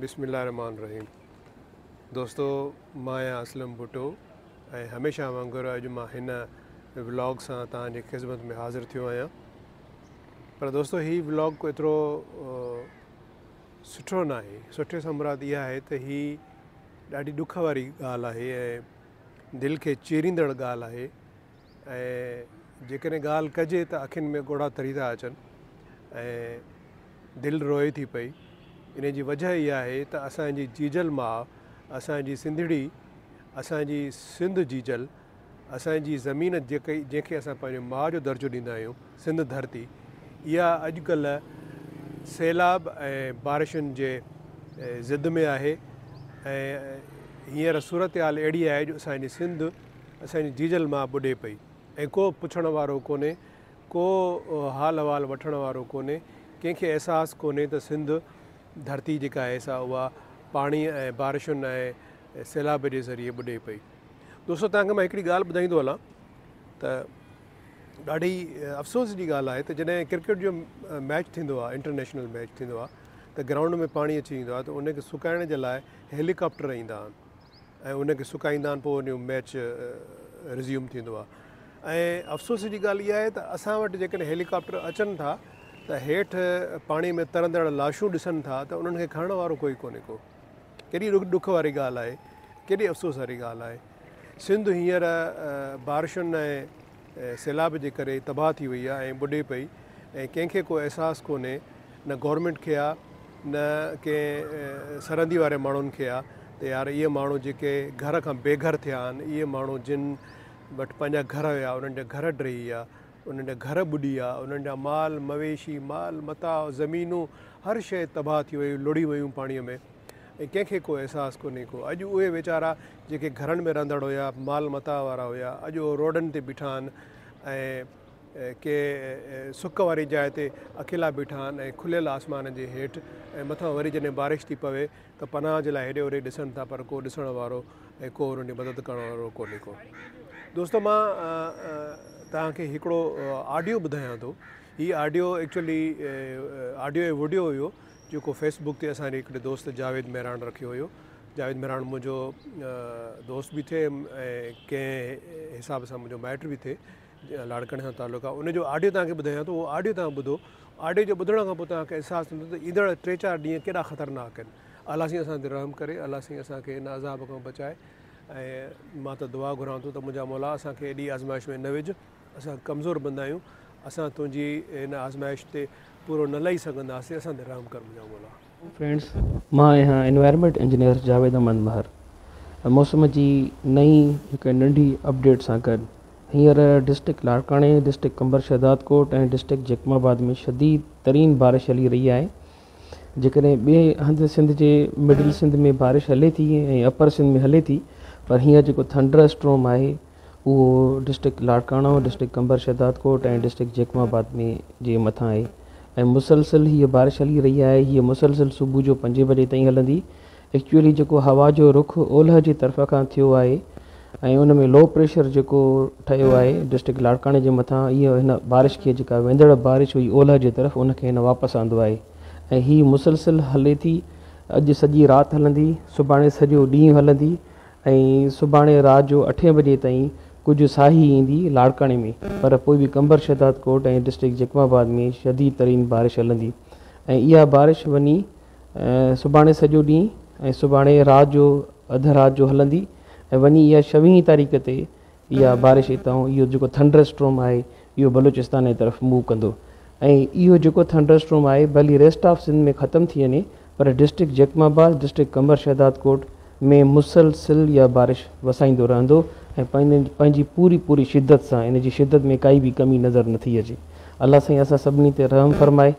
بسم الله الرحمٰن الرحيم دوستو مان آهيان اسلم ڀٽو ۽ هميشه وانگر اڄ مان هن ولاگ سان توهان جي خدمت ۾ حاضر ٿيو آهيان پر دوستو هي ولاگ ڪو ايترو سٺو نه آهي سٺي سان مراد اها آهي ته هي ڏاڍي ڏک واري ڳالهه آهي ۽ دل کي چيريندڙ ڳالهه آهي ۽ جيڪڏهن ڳالهه ڪجي ته اکين ۾ ڳوڙها تري ٿا اچن ۽ دل روئي ٿي پئي. ان جي وجهه اها آهي ته اسان جي جيجل ماء، اسان جي سنڌڙي، اسان جي سنڌ جيجل، اسان جي زمين جيڪي جنهن کي اسان پنهنجي ماء جو درجو ڏيندا آهيون، سنڌ ڌرتي، اها اڄڪلهه سيلاب ۽ بارشن جي زد ۾ آهي ۽ هينئر صورتحال اهڙي آهي جو اسان جي سنڌ اسان جي جيجل ماء ٻڏي پئي ۽ ڪو پڇڻ وارو ڪونهي، ڪو حال احوال وٺڻ وارو ڪونهي، ڪنهن کي احساس ڪونهي ته سنڌ ڌرتي جيڪا آهي سا اها پاڻي ۽ بارشن ۽ سيلاب جي ذريعي ٻڏي پئي. دوستو توهان کي مان هڪڙي ڳالهه ٻڌائيندو هلان ته ڏاڍي افسوس جي ڳالهه آهي ته جڏهن ڪرڪيٽ جو ميچ ٿيندو آهي انٽرنيشنل ميچ ٿيندو آهي ته گرائونڊ ۾ پاڻي اچي ويندو آهي ته ان کي سڪائڻ جي لاء هيليڪاپٽر ايندا آهن. ۽ ان کي سڪائيندا آهن پوء ان جو ميچ رزيوم ٿيندو آهي ۽ افسوس جي ڳالهه اها آهي ته اسان وٽ جيڪڏهن هيليڪاپٽر اچن ٿا ته هيٺ پاڻي ۾ ترندڙ لاشون ڏسن ٿا ته انهن کي کڻڻ وارو ڪوئي ڪونهي ڪو ڪيڏي ڏک واري ڳالهه آهي ڪيڏي افسوس واري ڳالهه آهي سنڌ هينئر بارشن ۽ سيلاب جي ڪري تباهه ٿي وئي آهي ۽ ٻڏي پئي ۽ ڪنهن کي ڪو احساس ڪونهي نه گورنمينٽ کي آ نه ڪنهن سرندي واري ماڻهن کي آ ته يار اهي ماڻهو جيڪي گهر کان بي گهر ٿيا آهن اهي ماڻهو جن وٽ پنهنجا گهر هيا انهن جا گهر ڊهي ويا انهن جا گهر ٻڏي ويا انهن جا مال مويشي مال متاع زمينون هر شيء تباهه ٿي ويون لڙهي ويون پاڻي ۾ ۽ ڪنهن کي ڪو احساس ڪونهي ڪو اڄ اهي ويچارا جيڪي گهرن ۾ رهندڙ هيا مال متاع وارا هيا اڄ اهي روڊن تي بيٺا آهن ۽ ڪي سڪ واري جاء تي اڪيلا بيٺا آهن ۽ کليل آسمان جي هيٺ ۽ مٿان وري جڏهن بارش ٿي پوي ته پناهه جي لاء هيڏي هوڏي ڏسن ٿا پر ڪو ڏسڻ وارو ۽ ڪو انهن جي مدد ڪرڻ وارو ڪونهي ڪو. دوستو مان توهان کي هڪڙو آڊيو ٻڌايان ٿو هي آڊيو ايڪچولي آڊيو ۽ وڊيو هيو جيڪو فيس بڪ تي اسان جي هڪڙي دوست جاويد مهراڻ رکيو هيو جاويد مهراڻ منهنجو دوست به ٿئي ۽ ڪنهن حساب سان منهنجو مائٽ به ٿئي لاڙڪاڻي سان تعلق آهي ان جو آڊيو توهان کي ٻڌايان ٿو اهو آڊيو توهان ٻڌو آڊيو جي ٻڌڻ کان پوء توهان کي احساس ٿيندو ته ايندڙ ٽي چار ڏينهن ڪيڏا خطرناڪ آهن الله سائين اسان تي رحم ڪري الله سائين اسان کي ان عذاب کان بچائي ۽ مان ته دعا گهران ٿو ته منهنجا مولا اسان کي ايڏي آزمائش ۾ نه وجهه اسان ڪمزور بندا آهيون اسان تنهنجي ان آزمائش تي پورو نه لهي سگهنداسين اسان تي رحم ڪر منهنجا مولا. فرينڊس مان آهيان انوائرمينٽ انجنيئر جاويد احمد مهر موسم جي نئين هڪ ننڍي اپڊيٽ سان گڏ هينئر ڊسٽرڪٽ لاڙڪاڻي، district Qambar Shahdadkot ۽ district Jacob آباد ۾ شديد ترين بارش هلي رهي آهي. جيڪڏهن ٻئي هنڌ سنڌ جي مڊل سنڌ ۾ بارش هلي ٿي ۽ اپر سنڌ ۾ هلي ٿي پر هينئر جيڪو ٿنڊر اسٽروم آهي اهو district Larkana, district Qambar Shahdadkot ۽ district Jacob آباد ۾ جي مٿان آهي ۽ مسلسل هيء بارش هلي رهي آهي. هيء مسلسل صبح جو پنجين بجي تائين هلندي ايڪچوئلي جيڪو هوا جو رخ اولهه جي طرف کان ٿيو آهي ۽ ان ۾ لو پريشر جيڪو ٺهيو آهي ڊسٽرڪٽ لاڙڪاڻي جي مٿان اهو هن بارش کي جيڪا ويندڙ بارش هئي اولهه جي طرف ان کي هن واپس آندو آهي ۽ هي مسلسل هلي ٿي اڄ سڄي رات هلندي سڀاڻي سڄو ڏينهن هلندي ۽ سڀاڻي رات جو اٺين بجي تائين ڪجهه ساهي ايندي لاڙڪاڻي ۾ پر پوء به قمبر شهدادڪوٽ ۽ ڊسٽرڪٽ جيڪب آباد ۾ شديد ترين بارش هلندي ۽ اها بارش وڃي سڀاڻي سڄو ڏينهن ۽ سڀاڻي رات جو اڌ رات جو هلندي ۽ وڃي اها ڇويهين تاريخ تي اها بارش اتان اهو جيڪو ٿنڊر اسٽروم آهي اهو بلوچستان جي طرف موو ڪندو ۽ اهو جيڪو ٿنڊر اسٽروم آهي ڀلي ريسٽ آف سنڌ ۾ ختم ٿي وڃي پر ڊسٽرڪٽ جيڪب آباد ڊسٽرڪٽ قمبر شهدادڪوٽ ۾ مسلسل اها بارش وسائيندو رهندو ۽ پنهنجي پوري پوري شدت سان ان جي شدت ۾ ڪائي به ڪمي نظر نٿي اچي الله سائين اسان سڀني تي رحم فرمائي.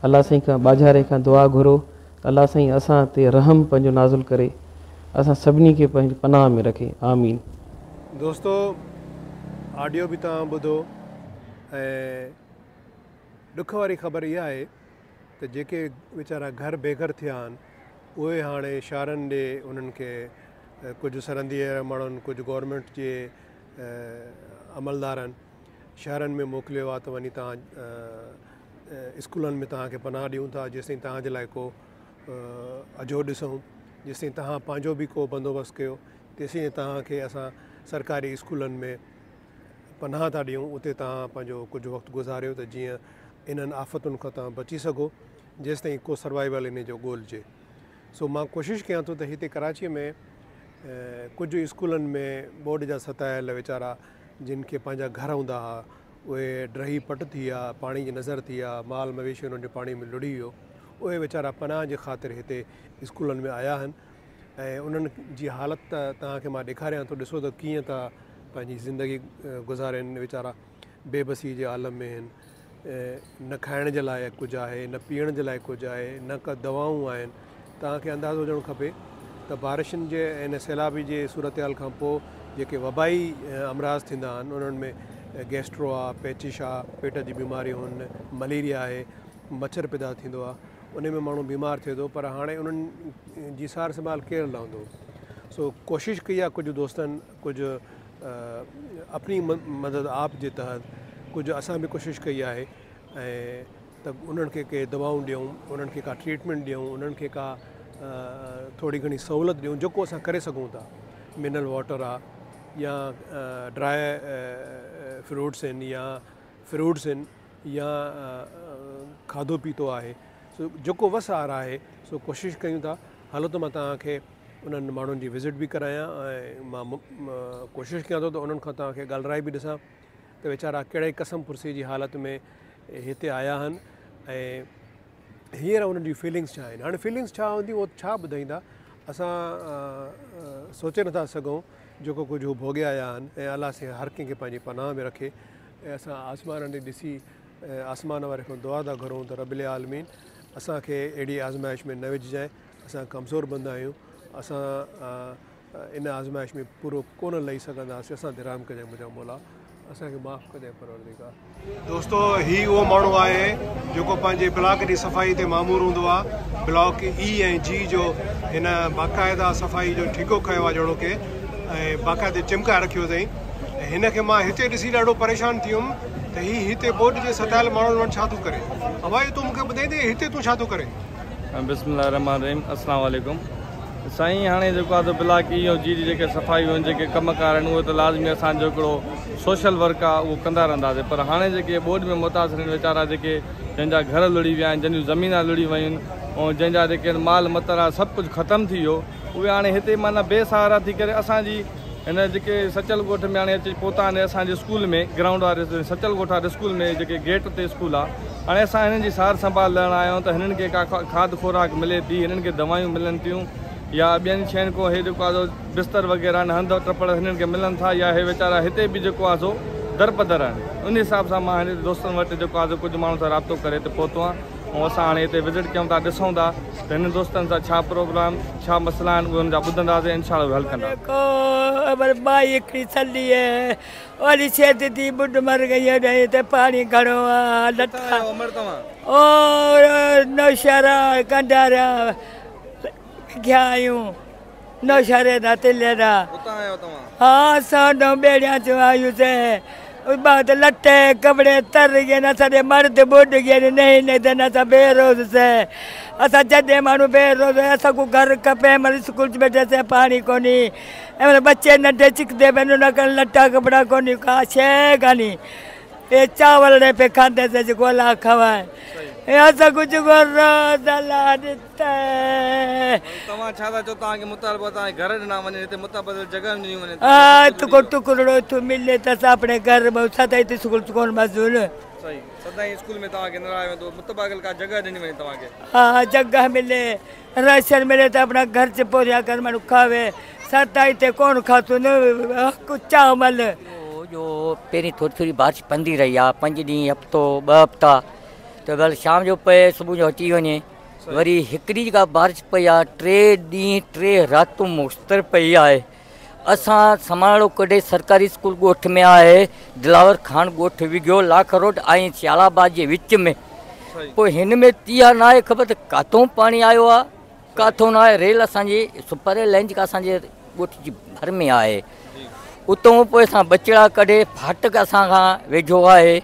الله سائين کان ٻاجهاري کان دعا گهرو ته الله سائين اسان تي رحم پنهنجو نازل ڪري اسان سڀني کي پنهنجي پناهه ۾ رکي آمين. دوستو آڊيو به توهان ٻڌو ۽ ڏک واري خبر اها آهي ته جيڪي ويچارا گهر بي گهر ٿيا آهن اهي هاڻي شهرن ڏي انهن کي ڪجهه سرندي ماڻهن ڪجهه گورنمينٽ جي عملدارن شهرن ۾ موڪليو آهي ته وڃي توهان اسڪولن ۾ توهان کي پناهه ڏيون ٿا جيستائين توهان جي لاء ڪو اجهو ڏسون، جيسين توهان پنهنجو به ڪو بندوبست ڪيو، تيسين توهان کي اسان سرڪاري اسڪولن ۾ پناهه ٿا ڏيون، اتي توهان پنهنجو ڪجهه وقت گذاريو ته جيئن انهن آفتن کان توهان بچي سگهو، جيستائين ڪو سروائيول انهي جو ڳولجي. سو مان ڪوشش ڪيان ٿو ته هتي ڪراچيء ۾ ڪجهه اسڪولن ۾ ٻوڏ جا ستايل ويچارا جن کي پنهنجا گهر هوندا ها اهي ڊهي پٽ ٿي ويا، پاڻي جي نظر ٿي ويا، مال مويشي انهن جو پاڻي ۾ لڙهي ويو، اهي ويچارا پناهه جي خاطر هتي اسڪولن ۾ آيا آهن ۽ انهن جي حالت ته توهان کي مان ڏيکاريان ٿو، ڏسو ته ڪيئن ٿا پنهنجي زندگي گذارين، ويچارا بي بسي جي عالم ۾ آهن. نه کائڻ جي لاء ڪجهه آهي، نه پيئڻ جي لاء ڪجهه آهي، نه ڪا دوائون آهن. توهان کي اندازو هجڻ کپي ته بارشن جي ۽ سيلابي جي صورتحال کان پوء جيڪي وبائي امراض ٿيندا آهن انهن ۾ گيسٽرو آهي، پيچش آهي، پيٽ جي بيماريون آهن، مليريا آهي، مڇر پيدا ٿيندو آهي، انهي ۾ ماڻهو بيمار ٿئي ٿو پر هاڻي انهن جي سار سنڀال ڪير لهندو؟ سو ڪوشش ڪئي آهي ڪجهه دوستن ڪجهه اپني مدد آپ جي تحت ڪجهه اسان به ڪوشش ڪئي آهي ۽ ته انهن کي ڪي دوائون ڏيون انهن کي ڪا ٽريٽمينٽ ڏيون انهن کي ڪا ٿوري گهڻي سهولت ڏيون جيڪو اسان ڪري سگهون ٿا منرل واٽر آ يا ڊرائي فروٽس آهن يا فروٽس آهن يا کاڌو پيتو آهي سو جيڪو وس آر آهي سو ڪوشش ڪيون ٿا هلو ته مان توهان کي انهن ماڻهن جي وزٽ به ڪرايان ۽ مان ڪوشش ڪيان ٿو ته انهن کان توهان کي ڳالهرائي به ڏسان ته ويچارا ڪهڙي ڪسم پرسي جي حالت ۾ هتي آيا آهن ۽ هينئر انهن جي فيلنگس ڇا آهن. هاڻي فيلنگس ڇا هوندي اهو ڇا ٻڌائيندا اسان سوچي نٿا سگهون جيڪو ڪجهه هو ڀوڳي آيا آهن ۽ الله سائين هر ڪنهن کي پنهنجي پناهه ۾ رکي ۽ اسان آسمان ڏي ڏسي آسمان واري کان دعا ٿا گهرون ته رب العالمين اسان کي اهڙي آزمائش ۾ نه وجهجانء. اسان ڪمزور بندا آهيون، اسان ان آزمائش ۾ پورو ڪونه لهي سگهنداسين، اسان تي رحم ڪجانء منهنجا مولا، اسان کي معاف ڪجانء پروردگار. دوستو هي اهو ماڻهو آهي جيڪو پنهنجي بلاڪ جي صفائي تي مامور هوندو آهي، بلاڪ اي ۽ جي جو هن باقاعده صفائي جو ٺيڪو کنيو آهي جهڙو ڪي ۽ باقاعده چمڪائي رکيو اٿائين ۽ هن کي مان هتي ڏسي ڏاڍو پريشان ٿي ويم ته هي هتي ٻوڏ جي ستايل ماڻهن وٽ ڇا ٿو ڪري؟ ابا اهو تون مون کي ٻڌائيندين هتي تون ڇا ٿو ڪرين؟ بسم الله الرحمٰن الرحيم اسلام عليڪم سائين هاڻي جيڪو آهي بلاڪ اي ۽ جي جي جيڪي صفايون آهن جيڪي ڪم ڪار آهن اهي ته لازمي اسان جو هڪڙو سوشل ورڪ آهي اهو ڪندا رهنداسين پر هاڻي جيڪي ٻوڏ ۾ متاثر آهن ويچارا جيڪي جن جا گهر لڙهي ويا آهن جن جون زمينا لڙهي ويون آهن ۽ جن جا جيڪي مال مترا سڀ ڪجهه ختم ٿي ويو اهي هاڻي هتي معنيٰ بي سهارا ٿي ڪري اسان جي هن جيڪي سچل ڳوٺ ۾ هاڻي اچي پهتا آهن اسان جي اسڪول ۾ گرائونڊ واري سچل ڳوٺ واري اسڪول ۾ جيڪي گيٽ تي اسڪول آ هاڻي اسان هنن جي سار سنڀال لهڻ آيا آهيون ته هنن کي ڪا کاڌ خوراڪ ملي ٿي هنن کي دوائيون ملن ٿيون يا ٻين شين کو هي جيڪو آ سو بستر وغيره آهن هنڌ ٽپڙ هنن کي ملن ٿا يا هي ويچارا هتي به جيڪو آ سو درپدر آهن ان حساب سان مان هن دوستن وٽ جيڪو آ سو ڪجهه ماڻهن سان رابطو ڪري هتي پهتو آهيان ۽ اسان هاڻي هتي وزٽ ڪيون ٿا ڏسون ٿا ته هنن دوستن سان ڇا پروگرام ڇا مسئلا آهن اهي ان جا ٻڌنداسين انشاء الله اهي حل ڪنداسين. ڪو ابر مائي هڪڙي سلي وري شيد ٿي ٻڏ مر گئي هيڏانهن هتي پاڻي گهڻو آ ڪٿان آيا آهيو امڙ توهان؟ او نوشهرا ڪنڊاريا گيا آهيون نوشهري دا تلي دا. اتان آيا آهيو توهان؟ ها اسان هوڏانهن ٻيڙيان ٿيون آيون سي بعد لٽي ڪپڙي تر گئي نه اسان جي مرد ٻڏ گئي نه نهين نه ته اسان بي روز سي اسان جڏي ماڻهو بي روز اسان کو گهر کپي مر اسڪول چ بيٺي سي پاڻي ڪوني ۽ بچي ننڍي چڪدي پين ان کان لٽا ڪپڙا ڪوني ڪا شي ڪاني اي چاول ڙي پي کاندي سي جيڪو الله کوائي اي اسان کي جيڪو روز الله ڏتي. توهان ڇا ٿا چئو توهان کي مطالبو توهان کي گهر ڏنا وڃن هتي متبادل جڳهيون ڏنيون وڃن ها ات ڪو ٽڪرڙو اتو ملي ته اسان اپڻي گهر ۾ سدائين اتي اسڪول چ ڪون مزون. صحيح سدائين اسڪول ۾ توهان کي نه رهايو ويندو متبادل ڪا جڳهه ڏني وڃي توهان کي. ها جڳهه ملي راشن ملي ته اپڻا گهر چ پورهيا ڪر ماڻهو کاوي سدائين اتي ڪون کاتون حق چاول. اهو جو پهرين ٿوري ٿوري بارش پوندي رهي آ پنج ڏينهن هفتو ٻه هفتا ته ڀل شام جو پئي صبح جو هٽي وڃي وري هڪڙي جيڪا بارش پئي آ ٽي ڏينهن ٽي راتون مستر پئي آهي اسان سماڻو ڪڍي سرڪاري اسڪول ڳوٺ ۾ آهي دلاور خان ڳوٺ وگهيو لاک روڊ ۽ سيال آباد جي وچ ۾ پوء هن ۾ اها ناهي خبر ته ڪاٿون پاڻي آيو آ ڪاٿون نه آهي ريل اسان جي سپر ريل لائين جيڪا اسان جي ڳوٺ جي ڀر ۾ آهي اتو پوء اسان ٻچڙا ڪڍي ڦاٽڪ اسان کان ويجهو آهي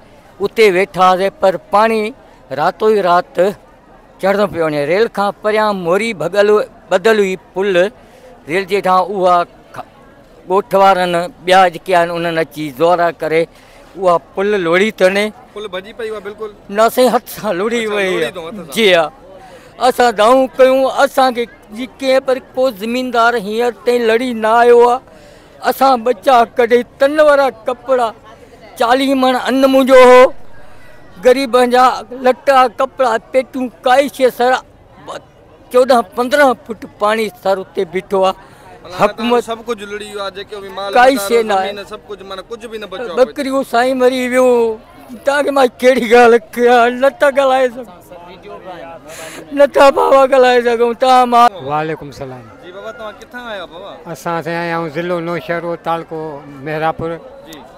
اتي ويٺا هئاسين پر پاڻي راتو ئي رات چڙهندو پيو وڃي. ريل کان پريان موري ڀڳل ٻڌل هئي پل ريل جي هيٺان، اها ڳوٺ وارن ٻيا جيڪي آهن انهن اچي زورا ڪري اها پل لوڙهي اٿن. پل ڀڄي پئي اها بلڪل؟ نه سائين، هٿ سان لوڙهي وئي. جي ها، اسان دانهون ڪيون، اسان کي جي ڪنهن پر ڪو زميندار هينئر تائين لڙي نه آيو آهي. اسان ٻچا ڪڍي، تن وارا ڪپڙا، 40 مڻ ان منهنجو هو، غريبن جا لٽا ڪپڙا پيٽيون ڪائي شيءِ سر 14 15 فٽ پاڻي سر اتي بيٺو آهي. حڪومت سڀ ڪجهه لڙي ويو آهي، جيڪي به مال ڪائي شيءِ نه آهي، سڀ ڪجهه، معنيٰ ڪجهه به نه بچيو آهي. ٻڪريون سائين مري ويون. توهان کي مان ڪهڙي ڳالهه ڪيان؟ نٿا ڳالهائي سگهون، نٿا بابا ڳالهائي سگهون توهان مان. وعليڪم سلام. جي بابا، توهان ڪٿان آيا بابا؟ اسان سائين آيا آهيون ضلعو نوشهرو، تعلقو مهراپور،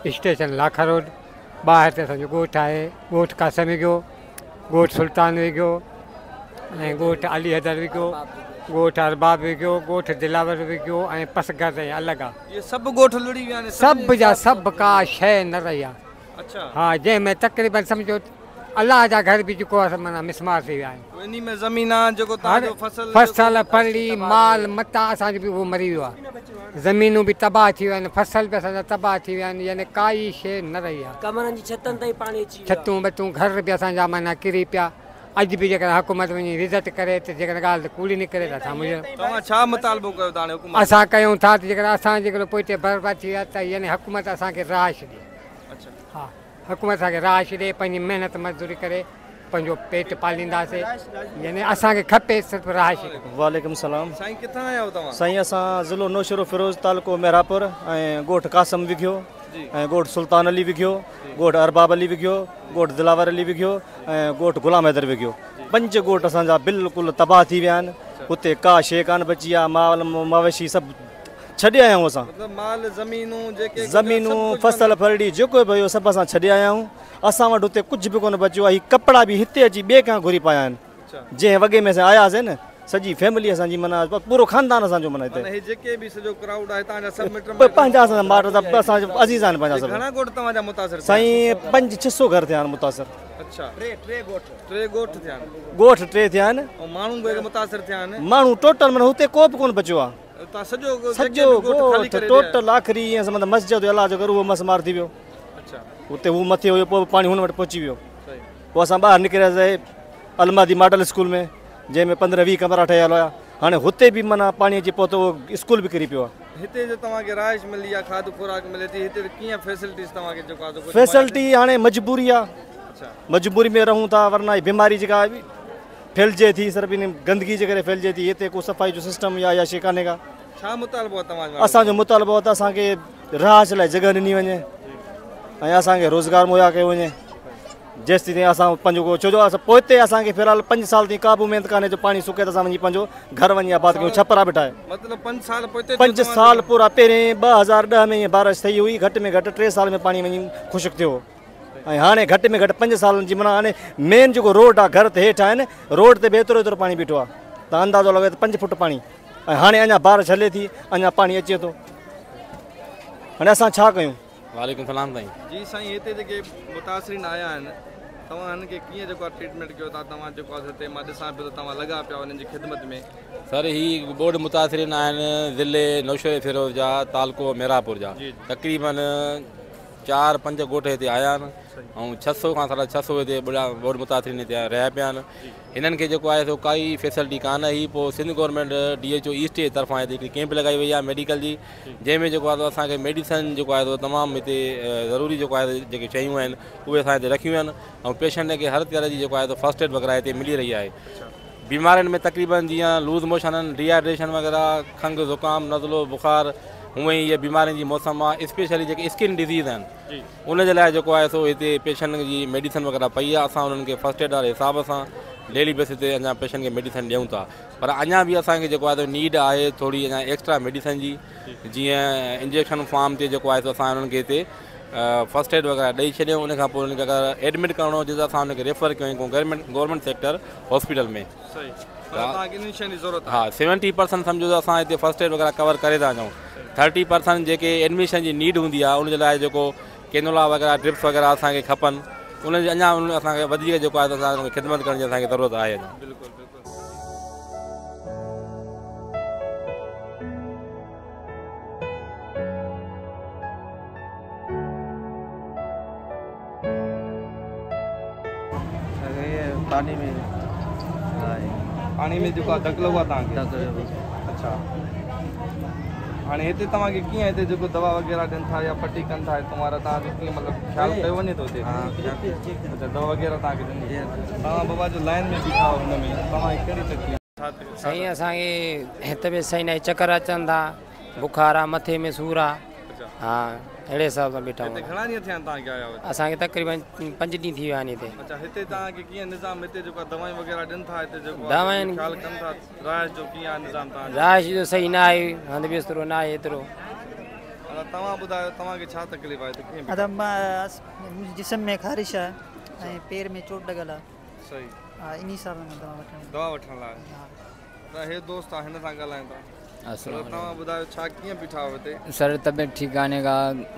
اسٽيشن لاکا روڊ. ٻاهر تي اسان جو ڳوٺ آهي، ڳوٺ قاسم وگهيو، ڳوٺ سلطان وگهيو ۽ ڳوٺ علي حيدر وگهيو، ڳوٺ ارباب وگهيو، ڳوٺ دلاور وگهيو ۽ پسگرد ۽ الڳ آهي. اهي سڀ ڳوٺ لڙي ويا آهن؟ سڀ جا سڀ، ڪا شيءِ نه رهي آهي. ها، جنهن ۾ تقريبن سمجهو الله جا گهر به جيڪو آهي معنيٰ مسمار ٿي ويا آهن. انهي ۾ زمين آهي جيڪو توهان جو فصل؟ فصل، پرڙي، مال متاع اسان جو به اهو مري ويو آهي. زمينون به تباهه ٿي ويون آهن، فصل به اسان جا تباهه ٿي ويا آهن، يعني ڪائي شيءِ نه رهي آهي. ڪمرن جي ڇتن تائين پاڻي اچي ويو. ڇتون بتون گهر به اسان جا معنيٰ ڪري پيا. اڄ به جيڪڏهن حڪومت وڃي وزٽ ڪري ته جيڪڏهن ڳالهه ڪوڙي نڪري ته اسان منهنجو توهان ڇا مطالبو ڪيو ٿا هاڻي حڪومت؟ اسان ڪيون ٿا ته جيڪڏهن اسان جيڪڏهن پوئتي برباد ٿي ويا ته يعني حڪومت اسان کي رهائش ڏي. ها، حڪومت اسان کي رهائش ڏي، پنهنجي محنت مزدوري ڪري پنهنجو پيٽ پالينداسين، يعني اسان کي کپي صرف رهائش. وعليڪم سلام. سائين، ڪٿان آيا آهيو توهان؟ سائين، اسان ضلعو نوشهرو فيروز، تعلقو مهراپور ۽ ڳوٺ قاسم وگهيو ۽ ڳوٺ سلطان علي وگهيو، ڳوٺ ارباب علي وگهيو، ڳوٺ دلاور علي وگهيو ۽ ڳوٺ غلام حيدر وگهيو. پنج ڳوٺ اسان جا بلڪل تباهه ٿي ويا آهن. اتي ڪا شيءِ ڪانه بچي آهي. مال مويشي سڀ ڇڏي آيا آهيون اسان. مطلب مال، زمينون جيڪي؟ زمينون، فصل، ڦرڙي جيڪو به هيو سڀ اسان ڇڏي آيا آهيون. اسان وٽ هتي ڪجهه به ڪونه بچيو آهي. هي ڪپڙا به هتي اچي ٻئي کان گهري پايا آهن. جنهن وڳي ۾ اسان آياسين نه، سڄي فيملي اسان جي، معنيٰ پورو خاندان اسان جو معنيٰ هتي. هي جيڪي به سڄو ڪرائوڊ آهي توهان جا سڀ مٽ؟ پنهنجا اسان جا مائٽ، سڀ اسان جا عزيز آهن پنهنجا سڀ. گهڻا ڳوٺ توهان جا متاثر؟ سائين، 5 600 گهر ٿيا آهن متاثر. اڇا، ٽي ڳوٺ؟ ٽي ڳوٺ ٿيا آهن. ڳوٺ ٽي ٿيا آهن. ۽ ماڻهو به متاثر ٿيا آهن؟ ماڻهو ٽوٽل معنيٰ هتي ڪو به ڪونه بچيو آهي. توهان سڄو؟ سڄو ڳوٺ ٽوٽل. آخري ائين مطلب مسجد الله جو گهر اهو مسمار ٿي ويو. اتي هو مٿي هيو، پوءِ پاڻي هن وٽ پهچي ويو. پوءِ اسان ٻاهر نڪرياسين المادي ماڊل اسڪول ۾، جنهن ۾ 15 20 ڪمرا ٺهيل هئا. هاڻي هتي به معنيٰ پاڻي اچي پهتو، اهو اسڪول به ڪري پيو آهي. هتي جو توهان کي رهائش ملي آهي، کاڌ خوراڪ ملي ٿي هتي، ڪيئن فيسلٽيز توهان کي جيڪو آهي؟ فيسلٽي هاڻي مجبوري آهي، مجبوري ۾ رهون ٿا، ورنه بيماري جيڪا ڦهلجي ٿي صرف ان گندگي جي ڪري ڦهلجي ٿي. هتي ڪو صفائي جو سسٽم يا اها شيءِ ڪانهي ڪا. ڇا مطالبو آهي توهان جو؟ اسان جو مطالبو آهي ته اسان کي رهائش لاءِ جڳهه ڏني وڃي ۽ اسان کي روزگار مهيا ڪيو وڃي، جيس تائين اسان پنهنجو ڪو، ڇو جو اسان پوئتي اسان کي في الحال 5 سال تائين ڪا به اميد ڪانهي جو پاڻي سڪي ته اسان وڃي پنهنجو گهر وڃي آباد ڪيون، ڇپرا به ٺاهي. مطلب 5 سال پوئتي؟ 5 سال پورا. پهرين 2010 ۾ ائين بارش ٿي هئي، گهٽ ۾ گهٽ 3 سال ۾ پاڻي وڃي خشڪ ٿيو هو ۽ هاڻي گهٽ ۾ گهٽ 5 سالن جي معنيٰ هاڻي مين جيڪو روڊ آهي، گهر تي هيٺ آهن، روڊ تي به ايترو ايترو پاڻي بيٺو آهي. ته اندازو لڳايو ته 5 فوٽ پاڻي ۽ هاڻي اڃا بارش هلي ٿي، اڃا پاڻي اچي ٿو. هاڻي اسان ڇا ڪيون؟ وعليڪم سلام سائين. جي سائين، هتي جيڪي متاثرين آيا آهن، توهان هنن کي ڪيئن جيڪو آهي ٽريٽمينٽ ڪيو ٿا؟ توهان جيڪو آهي هتي مان ڏسان پيو ته توهان لڳا پيا هنن جي خدمت ۾. سر، هي ٻوڏ متاثرين آهن ضلعي نوشهري فيروز جا، تعلقو ميراپور جا. تقريبن 4 5 ڳوٺ هتي آيا آهن ۽ 600 کان 650 هتي ٻوڏ متاثرين هتي رهيا پيا آهن. هنن کي جيڪو آهي سو ڪائي فيسلٽي ڪانه هئي. پوءِ Sindh government D H O east جي طرفان هتي هڪڙي ڪيمپ لڳائي وئي آهي ميڊيڪل جي، جنهن ۾ جيڪو آهي اسان کي ميڊيسن جيڪو آهي سو تمام هتي ضروري جيڪو آهي جيڪي شيون آهن اهي اسان هتي رکيون آهن ۽ پيشنٽ کي هر طرح جي جيڪو آهي فرسٽ ايڊ وغيره هتي ملي رهي آهي. بيمارين ۾ تقريبن جيئن لوز موشن آهن، ڊيهائيڊريشن وغيره، کنگهه، زڪام، نزلو، بخار، هونئن ئي اها بيمارين جي موسم آهي. اسپيشلي جيڪي اسڪن ڊزيز آهن ان جي لاءِ جيڪو آهي سو هتي پيشنٽ جي ميڊيسن وغيره پئي آهي. اسان انهن کي فرسٽ ايڊ واري حساب سان ڊيلي بيسس تي اڃا پيشنٽ کي ميڊيسن ڏيون ٿا، پر اڃا به اسان کي جيڪو آهي نيڊ آهي ٿوري اڃا ايڪسٽرا ميڊيسن جي، جيئن انجيڪشن فارم تي جيڪو آهي سو اسان انهن کي هتي فرسٽ ايڊ وغيره ڏيئي ڇڏيون. ان کان پوءِ انهن کي اگر ايڊمٽ ڪرڻو هجي ته اسان هن کي ريفر ڪيون گورنمينٽ سيڪٽر هاسپيٽل ۾. ها، 70% سمجهو ته اسان هتي فرسٽ ايڊ وغيره ڪور ڪري ٿا وڃون. 30% جيڪي ايڊميشن جي نيڊ هوندي آهي ان جي لاءِ جيڪو ڪينولا وغيره، ڊرپس وغيره اسان کي کپن उन जी अञा असांखे वधीक जेको आहे असांखे ख़िदमत करण जी असांखे ज़रूरत आहे अञा। बिल्कुलु बिल्कुलु। पाणी में जेको आहे धक लॻो आहे तव्हांखे? अच्छा, हाणे हिते तव्हांखे कीअं हिते जेको दवा वग़ैरह ॾियनि था या पट्टी कनि था तुम्हारा तव्हांजो कीअं मतिलबु ख़्यालु कयो वञे थो हिते? अच्छा, दवा वग़ैरह तव्हांखे ॾियनि। तव्हां बाबा जो लाइन में बीठा हो, हुन में तव्हांखे कहिड़ी तकलीफ़? साईं असांखे तबियत सही न आहे, चकर अचनि था, बुखार आहे, मथे में सूर आहे। हा, अहिड़े हिसाब सां बीठा हिते घणा ॾींहं थिया आहिनि तव्हांखे आया हुए? असांखे तक़रीबन 5 ॾींहं थी विया आहिनि हिते। अच्छा, हिते तव्हांखे कीअं निज़ाम हिते जेको आहे दवायूं वग़ैरह ॾियनि था हिते जेको दवायुनि ख़्यालु कनि था? रहाइश जो कीअं आहे निज़ाम तव्हांजो? रहाइश जो सही न आहे, हंधु बिस्तरो न आहे एतिरो। तव्हां ॿुधायो तव्हांखे छा तकलीफ़ आहे हिते कीअं? दादा, जिस्म में ख़ारिश आहे ऐं पेर में चोट लॻल आहे। सही। हा, इन हिसाब सां दवा वठण दवा वठण लाइ। त हे दोस्त आहे, हिन सां ॻाल्हायूं था। तव्हां ॿुधायो छा कीअं बीठा हो हिते? सर तबियत ठीकु कान्हे का,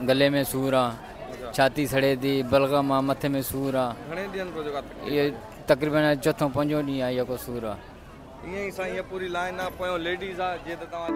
गले में सूर आहे, छाती सड़े थी, बलगम आहे, मथे में सूर आहे। घणे ॾींहनि खां जेको इहो तक़रीबन चोथों पंजों ॾींहुं आहे जेको सूर आहे। ईअं ई साईं, इहा पूरी लाइन आहे, पोयां लेडीज़ आहे, जीअं त तव्हां